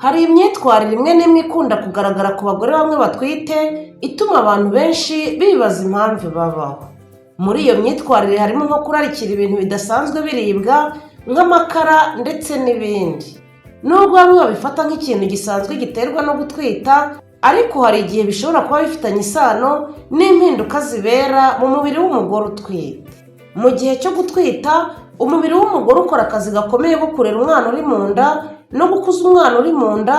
Hari imyitwarire imwe n'imwe ikunda kugaragara ku bagore bamwe batwite, ituma abantu benshi bibaza impamvu babaho. Muri iyo myitwarire harimo nko kurarikira ibintu bidasanzwe biribwa nk'amakara ndetse n'ibindi. Nubwo bamwe babifata nk'ikintu gisanzwe giterwa no gutwita, ariko hari igihe bishobora kuba bifitanye isano n'impinduka zibera mu mubiri w'umugore utwite. Mu gihe cyo gutwita, umubiri w'umugore ukora akazi gakomeye ko kurera umwana uri mu nda no gukuza umwana uri mu nda,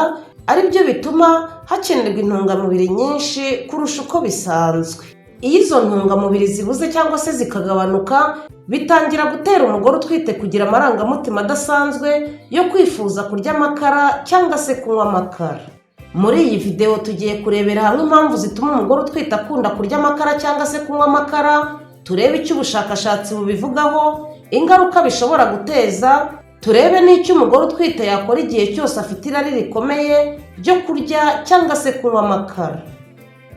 ari byo bituma hakenerwa intungamubiri nyinshi kurusha uko bisanzwe. Iyo izo ntungamubiri zibuze cyangwa se zikagabanuka, bitangira gutera umugore utwite kugira amarangamutima adasanzwe yo kwifuza kurya amakara cyangwa se kunywa amakara. Muri iyi videwo tugiye kurebera hamwe impamvu zituma umugore utwite akunda kurya amakara cyangwa se kunywa amakara, turebe icyo ubushakashatsi bubivugaho, ingaruka bishobora guteza, turebe n'icyo umugore utwite yakora igihe cyose afite irari rikomeye ryo kurya cyangwa se kunywa amakara.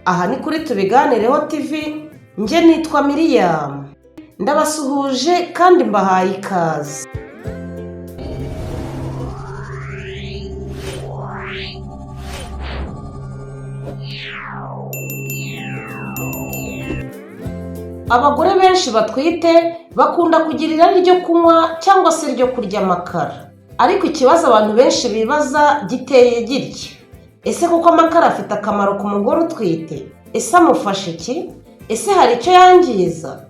Aha ni kuri Tubiganireho TV, njye nitwa Miriam. Ndabasuhuje kandi mbahaye ikaze. Abagore benshi batwite bakunda kugira irari ryo kunywa cyangwa se ryo kurya amakara. Ariko ikibazo abantu benshi bibaza giteye gitya: ese koko amakara afite akamaro ku mugore utwite? Ese amufasha iki? Ese hari icyo yangiza?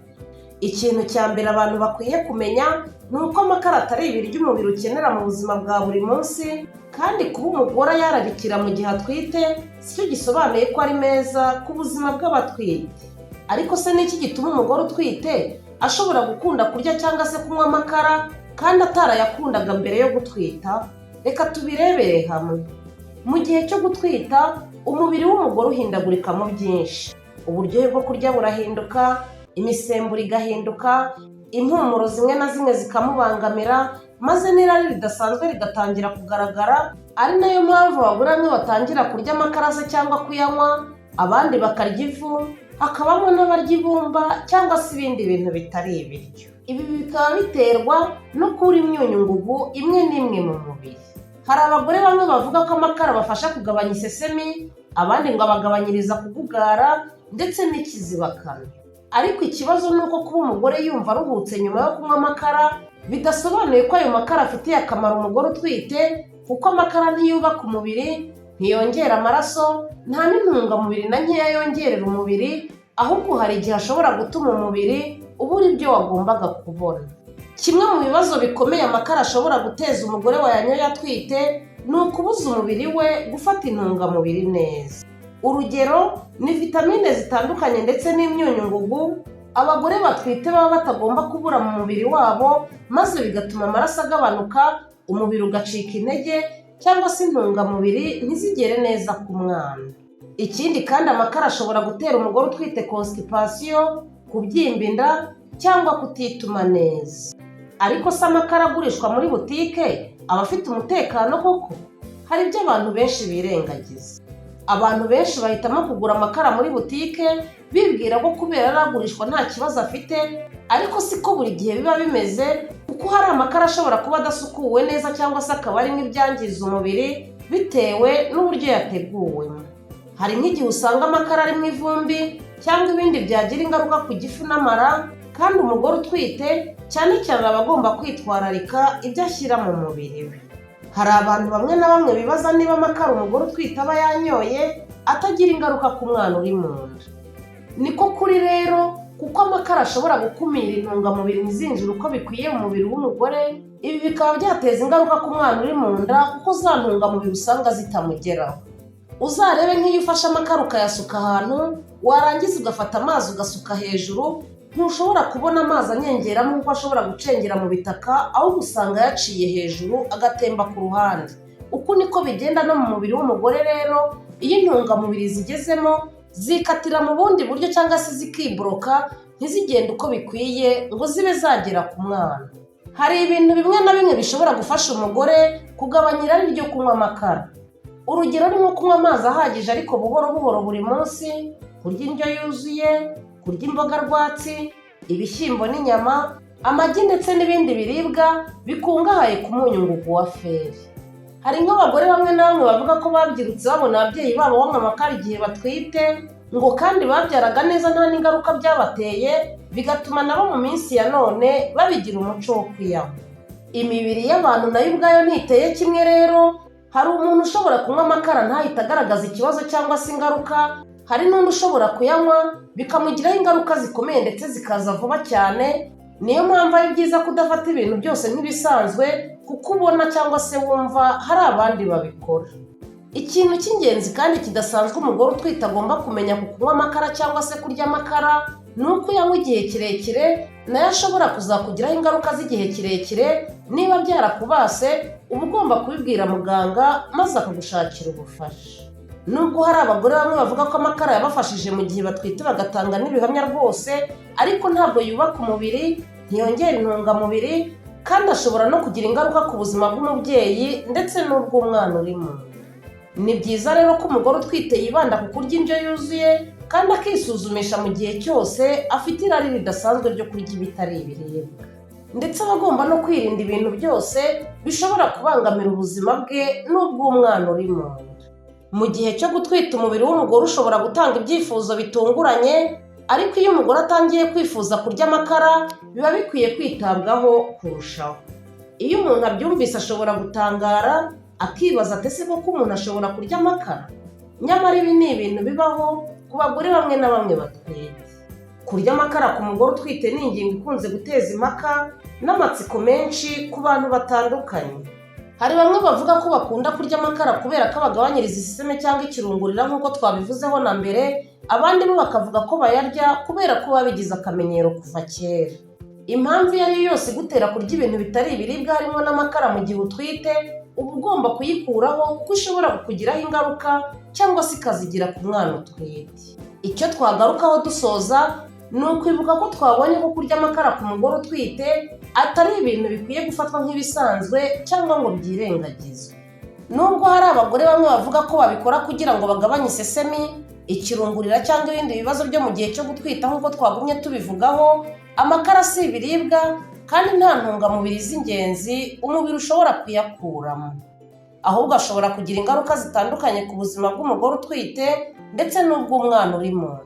Ikintu cya mbere abantu bakwiye kumenya ni uko amakara atari ibiryo umubiri ukenera mu buzima bwa buri munsi, kandi kuba umugore ayararikira mu gihe atwite si cyo gisobanuye ko ari meza ku buzima bw'abatwite. Ariko se ni iki gituma umugore utwite ashobora gukunda kurya cyangwa se kunywa amakara kandi atarayakundaga mbere yo gutwita? Reka tubirebere hamwe. Mu gihe cyo gutwita, umubiri w'umugore uhindagurikamo byinshi. Uburyohe bwo kurya burahinduka, imisemburo igahinduka, impumuro zimwe na zimwe zikamubangamira, maze n'irari ridasanzwe rigatangira kugaragara, ari nayo mpamvu abagore bamwe batangira kurya amakara se cyangwa kuyanywa, abandi bakarya ivu, hakabamo n'abarya ibumba cyangwa se ibindi bintu bitari ibiryo. Ibi bikaba biterwa no kubura imyunyungugu imwe n'imwe mu mubiri. Hari abagore bamwe bavuga ko amakara abafasha kugabanya isesemi, abandi ngo abagabanyiriza kugugara ndetse n'ikizibakano. Ariko ikibazo ni uko kuba umugore yumva aruhutse nyuma yo kunywa amakara bidasobanuye ko ayo makara afitiye akamaro umugore utwite, kuko amakara ntiyubaka umubiri, ntiyongera amaraso, nta n'intungamubiri na nkeya yongerera umubiri, ahubwo hari igihe ashobora gutuma umubiri ubura ibyo wagombaga kubona. Kimwe mu bibazo bikomeye amakara ashobora guteza umugore wayanyoye atwite ni ukubuza umubiri we gufata intungamubiri neza. Urugero ni vitamine zitandukanye ndetse n'imyunyungugu abagore batwite baba batagomba kubura mu mubiri wabo, maze bigatuma amaraso agabanuka, umubiri ugacika intege cyangwa se intungamubiri ntizigere neza ku mwana. Ikindi kandi, amakara ashobora gutera umugore utwite constipation, kubyimba inda cyangwa kutituma neza. Ariko se amakara agurishwa muri butike aba afite umutekano koko? Hari ibyo abantu benshi birengagiza. Abantu benshi bahitamo kugura amakara muri butike bibwira ko kubera aragurishwa nta kibazo afite, ariko siko buri gihe biba bimeze, kuko hari amakara ashobora kuba adasukuwe neza cyangwa se akaba arimo ibyangiza umubiri bitewe n'uburyo yateguwemo. Hari nk'igihe usanga amakara arimo ivumbi cyangwa ibindi byagira ingaruka ku gifu n'amara, kandi umugore utwite cyane cyane aba agomba kwitwararika ibyo ashyira mu mubiri we. Hari abantu bamwe na bamwe bibaza niba amakara umugore utwite aba yanyoye atagira ingaruka ku mwana uri mu nda. Niko kuri rero, kuko amakara ashobora gukumira intungamubiri ntizinjire uko bikwiye mu mubiri w'umugore, ibi bikaba byateza ingaruka ku mwana uri mu nda kuko za ntungamubiri usanga zitamugeraho. Uzarebe nk'iyo ufashe amakara ukayasuka ahantu, warangiza ugafata amazi ugasuka hejuru, ntushobora kubona amazi anyengeramo kuko ashobora gucengera mu bitaka, ahubwo usanga yaciye hejuru agatemba ku ruhande. Uku niko bigenda no mu mubiri w'umugore rero, iyo intungamubiri zigezemo zikatira mu bundi buryo cyangwa se zikiboroka, ntizigende uko bikwiye ngo zibe zagera ku mwana. Hari ibintu bimwe na bimwe bishobora gufasha umugore kugabanya irari ryo kunywa amakara. Urugero ni nko kunywa amazi ahagije ariko buhoro buhoro buri munsi, kurya indyo yuzuye, kurya imboga rwatsi, ibishyimbo n'inyama, amagi ndetse n'ibindi biribwa bikungahaye ku munyungugu wa feri. Hari nk'abagore bamwe na bamwe bavuga ko babyirutse babona ababyeyi babo banywa amakara igihe batwite, ngo kandi babyaraga neza nta n'ingaruka byabateye, bigatuma nabo mu minsi ya none babigira umuco wo kuyanywa. Imibiri y'abantu nayo ubwayo ntiteye kimwe rero, hari umuntu ushobora kunywa amakara ntahite agaragaza ikibazo cyangwa se ingaruka, hari n'undi ushobora kuyanywa bikamugiraho ingaruka zikomeye ndetse zikaza vuba cyane. Niyo mpamvu ari byiza kudafata ibintu byose nk'ibisanzwe kuko ubona cyangwa se wumva hari abandi babikora. Ikintu cy'ingenzi kandi kidasanzwe umugore utwite agomba kumenya ku kunywa amakara cyangwa se kurya amakara, ni uko uyanywa igihe kirekire nayo ashobora kuzakugiraho ingaruka z'igihe kirekire. Niba byarakubase, uba ugomba kubibwira muganga maze akagushakira ubufasha. Nubwo hari abagore bamwe bavuga ko amakara yabafashije mu gihe batwite, bagatanga n'ibihamya rwose, ariko ntabwo yubaka umubiri, ntiyongera intungamubiri, kandi ashobora no kugira ingaruka ku buzima bw'umubyeyi ndetse n'ubw'umwana uri mu nda. Ni byiza rero ko umugore utwite yibanda ku kurya indyo yuzuye kandi akisuzumisha mu gihe cyose afite irari ridasanzwe ryo kurya ibitari ibiribwa, ndetse aba agomba no kwirinda ibintu byose bishobora kubangamira ubuzima bwe n'ubw'umwana uri mu nda. Mu gihe cyo gutwita, umubiri w'umugore ushobora gutanga ibyifuzo bitunguranye, ariko iyo umugore atangiye kwifuza kurya amakara, biba bikwiye kwitabwaho kurushaho. Iyo umuntu abyumvise ashobora gutangara, akibaza ati: "Ese koko umuntu ashobora kurya amakara?" Nyamara ibi ni ibintu bibaho ku bagore bamwe na bamwe batwite. Kurya amakara ku mugore utwite ni ingingo ikunze guteza impaka n'amatsiko menshi ku bantu batandukanye. Hari bamwe bavuga ko bakunda kurya amakara kubera ko abagabanyiriza iseseme cyangwa ikirungurira, nk'uko twabivuzeho na mbere, abandi bo bakavuga ko bayarya kubera ko babigize akamenyero kuva kera. Impamvu iyo ari yo yose igutera kurya ibintu bitari ibiribwa, harimo n'amakara, mu gihe utwite, uba ugomba kuyikuraho kuko ishobora kukugiraho ingaruka cyangwa se ikazigira ku mwana utwite. Icyo twagarukaho dusoza ni ukwibuka ko twabonye ko kurya amakara ku mugore utwite atari ibintu bikwiye gufatwa nk'ibisanzwe cyangwa ngo byirengagizwe. Nubwo hari abagore bamwe bavuga ko babikora kugira ngo bagabanye isesemi, ikirungurira cyangwa ibindi bibazo byo mu gihe cyo gutwita, nk'uko twagumye tubivugaho, amakara si ibiribwa kandi nta ntungamubiri z'ingenzi umubiri ushobora kuyakuramo. Ahubwo ashobora kugira ingaruka zitandukanye ku buzima bw'umugore utwite ndetse n'ubw'umwana uri mu nda.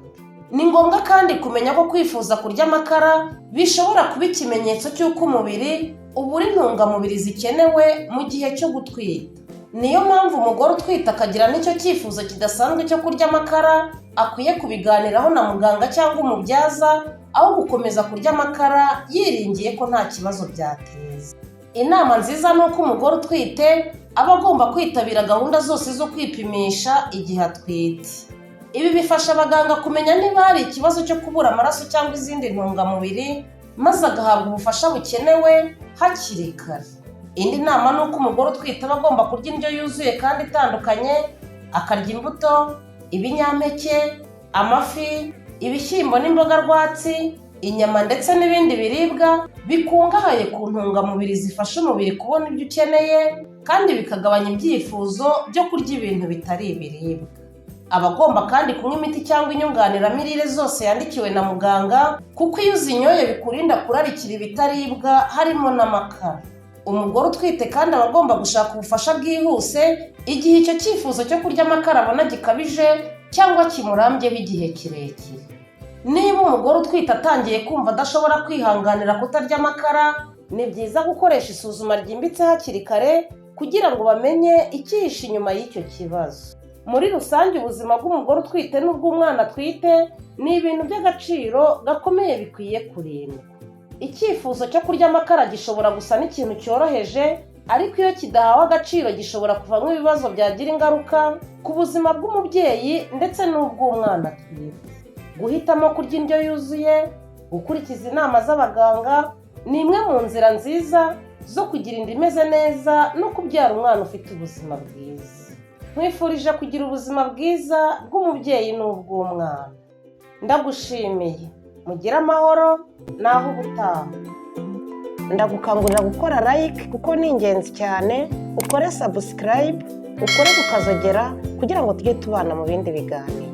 Ni ngombwa kandi kumenya ko kwifuza kurya amakara bishobora kuba ikimenyetso cy'uko umubiri ubura intungamubiri zikenewe mu gihe cyo gutwita. Niyo mpamvu umugore utwite akagira n'icyo cyifuzo kidasanzwe cyo kurya amakara akwiye kubiganiraho na muganga cyangwa umubyaza, aho gukomeza kurya amakara yiringiye ko nta kibazo byateza. Inama nziza ni uko umugore utwite aba agomba kwitabira gahunda zose zo kwipimisha igihe atwite. Ibi bifasha abaganga kumenya niba hari ikibazo cyo kubura amaraso cyangwa izindi ntungamubiri, maze agahabwa ubufasha bukenewe hakiri kare. Indi nama ni uko umugore utwite aba agomba kurya indyo yuzuye kandi itandukanye, akarya imbuto, ibinyampeke, amafi, ibishyimbo n'imboga rwatsi, inyama ndetse n'ibindi biribwa bikungahaye ku ntungamubiri zifasha umubiri kubona ibyo ukeneye, kandi bikagabanya ibyifuzo byo kurya ibintu bitari ibiribwa. Aba agomba kandi kunywa imiti cyangwa inyunganiramirire zose yandikiwe na muganga, kuko iyo uzinyoye bikurinda kurarikira ibitaribwa, harimo n'amakara. Umugore utwite kandi aba agomba gushaka ubufasha bwihuse igihe icyo cyifuzo cyo kurya amakara abona gikabije cyangwa kimurambyeho igihe kirekire. Niba umugore utwite atangiye kumva adashobora kwihanganira kutarya amakara, ni byiza gukoresha isuzuma ryimbitse hakiri kare kugira ngo bamenye icyihishe inyuma y'icyo kibazo. Muri rusange, ubuzima bw'umugore utwite n'ubw'umwana atwite ni ibintu by'agaciro gakomeye bikwiye kurindwa. Icyifuzo cyo kurya amakara gishobora gusa n'ikintu cyoroheje, ariko iyo kidahawe agaciro gishobora kuvamo ibibazo byagira ingaruka ku buzima bw'umubyeyi ndetse n'ubw'umwana atwite. Guhitamo kurya indyo yuzuye, gukurikiza inama z'abaganga, ni imwe mu nzira nziza zo kugira inda imeze neza no kubyara umwana ufite ubuzima bwiza. Nkwifurije kugira ubuzima bwiza bw'umubyeyi n'ubw'umwana. Ndagushimiye, mugire amahoro. Naho ubutaha. Ndagukangurira gukora like kuko ni ingenzi cyane, ukore subscribe, ukore kukazogera kugira ngo tujye tubana mu bindi biganiro.